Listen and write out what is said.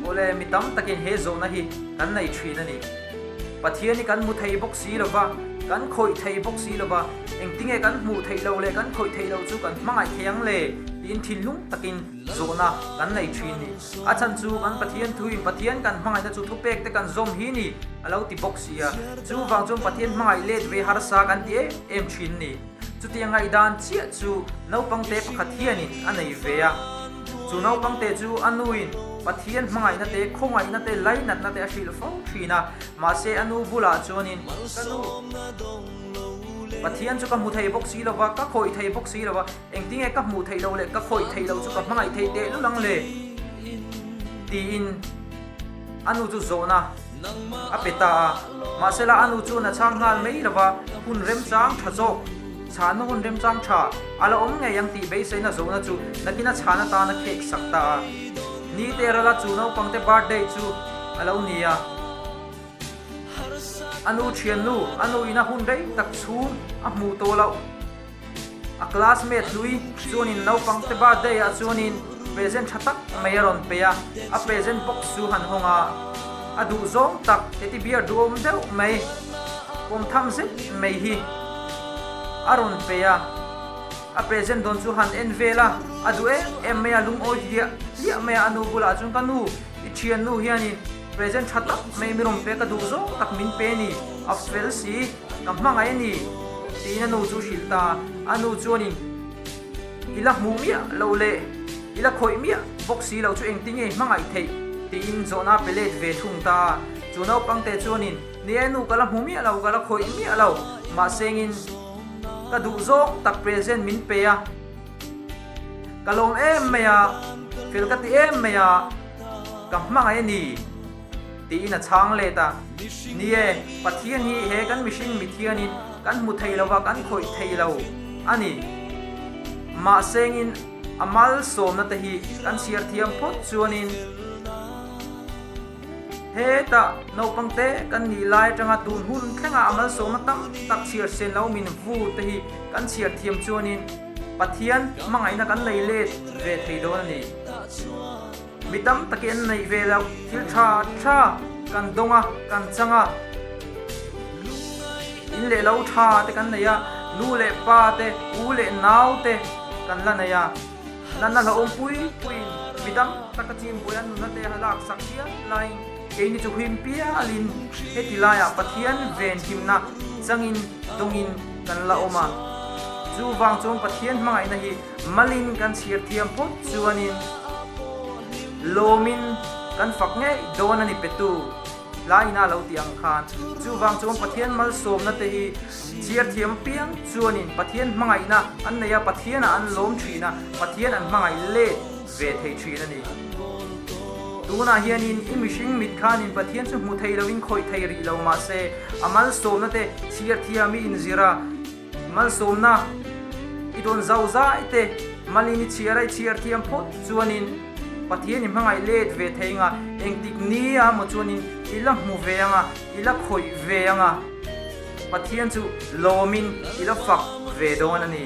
Awle, mi tam takin he zawhna hi kan nei thin a ni. Pathian hi kan hmu thei bawk si lo va, kan khawih thei bawk si lo va, engtinge kan hmuh theih loh leh kan khawih theih loh chu kan hmangaih thei ang le? tiin thinlung takin zawhna kan nei thin ni. A chhan chu kan Pathian thuin Pathian kan hmangaihna chu thupek te kan zawm hi ni a lo ti bawk si a. Chuvang chuan Pathian hmangaih let ve harsa kan ti em em thin ni. Chutiang ngaihdan chiah chu naupangte pakhat hianin a nei ve a. Chu naupangte chu a nuin Pathian hmangaihna te, khawngaihna te, lainatna te a hrilh fo thin a. Mahse a nu bulah chuanin, Ka nu, Pathian chu ka hmu thei bawk si lo va, ka khawih thei bawk si lo va, engtinge ka hmuh theih loh leh ka khawih theih loh chu ka hmangaih theih tehlul ang le? tiin a nu chu zawhna a pe ta a. Mahsela a nu chuan a chhang nghal mai lo va, hun remchang tha zawk. Chhana hun remchang tha a la awm ngei ang tih beiseina zawhna chu nakin a chhan atan a khek sak ta a. Ni te rala chu naupangte birthday chu a lo ni a. A nu thiannu, a nu ina hun rei tak chhung a hmuh tawh loh. A classmate hlui chuanin naupangte birthday ah chuanin present tha tak mai a rawn pe a, a present box chu han hawng a, a duh zawng tak teddy bear duhawm deuh mai pawm tham zet mai hi a rawn pe a, a present dawn chu han en vel a, a duh em em mai a, lungawi hliah hliah mai a, a nu bulah chuan ka nu i thiannu hianin present tha tak mai mi rawn pe ka duh zawng tak min pe ni, a fel si. Ka hmangaih a ni, tiin a nu chu hrilh ta. A nu chuanin, I la hmuh miah loh leh i la khawih miah bawk si lo chu engtin nge i hmangaih theih? tiin zawhna a pe let ve thung ta. Chu naupangte chuanin, Ni e nu, ka la hmu miah lo, ka la khawih miah lo. Mahsengin ka duh zawng tak present min pe a, ka lawm em mai a, fel ka ti em mai a, ka hmangaih a ni. Tiin a chhang let a. Ni e, Pathian hi he kan mihring mithianin kan hmu thei lo va, kan khawih thei lo a ni. Mahsengin a malsawmna te hi kan chhiar thiam phawt chuanin hetah naupang te kan nih lai atanga tun hun thlengah a malsawmna tam tak chhiar sen lo min vu te hi kan chhiar thiam chuanin Pathian hmangaihna kan nei let ve thei dawn a ni. Mi tam takin an neih ve loh thil tha tha kan dawng a, kan chang a. In leh lo tha te kan nei a, nu leh pa te, u leh nau te kan la nei a. Natna hlauhawm pui puiin mi tam taka chimbuai an nunna te a lak sak hial laiin keini chu him pialin heti laiah Pathian venhimna changin dawngin kan la awm a. Chuvang chuan Pathian hmangaihna hi Malin kan chhir thiam phawt chuanin lawmin kan fak ngei dawn a ni petu laina lo tih ang khan. Chuvang chuan Pathian malsawmna te hi chhiar thiam apiang chuanin Pathian hmangaihna an nei a, Pathianah an lawm thin a, Pathian an hmangaih let ve thei thin a ni. Tunah hianin i mihring mit khanin Pathian chu hmu thei loin khawih thei rih lo mahse a malsawmna te chhiar thiam i inzir a, Malsawmna i dawn zau zai te malin i chhiar a i chhiar thiam phawt chuanin Pathian i hmangaih let ve thei anga engtik ni a maw chuanin i la hmu ve anga i la khawih ve anga Pathian chu lawmin i la fak ve dawn a ni.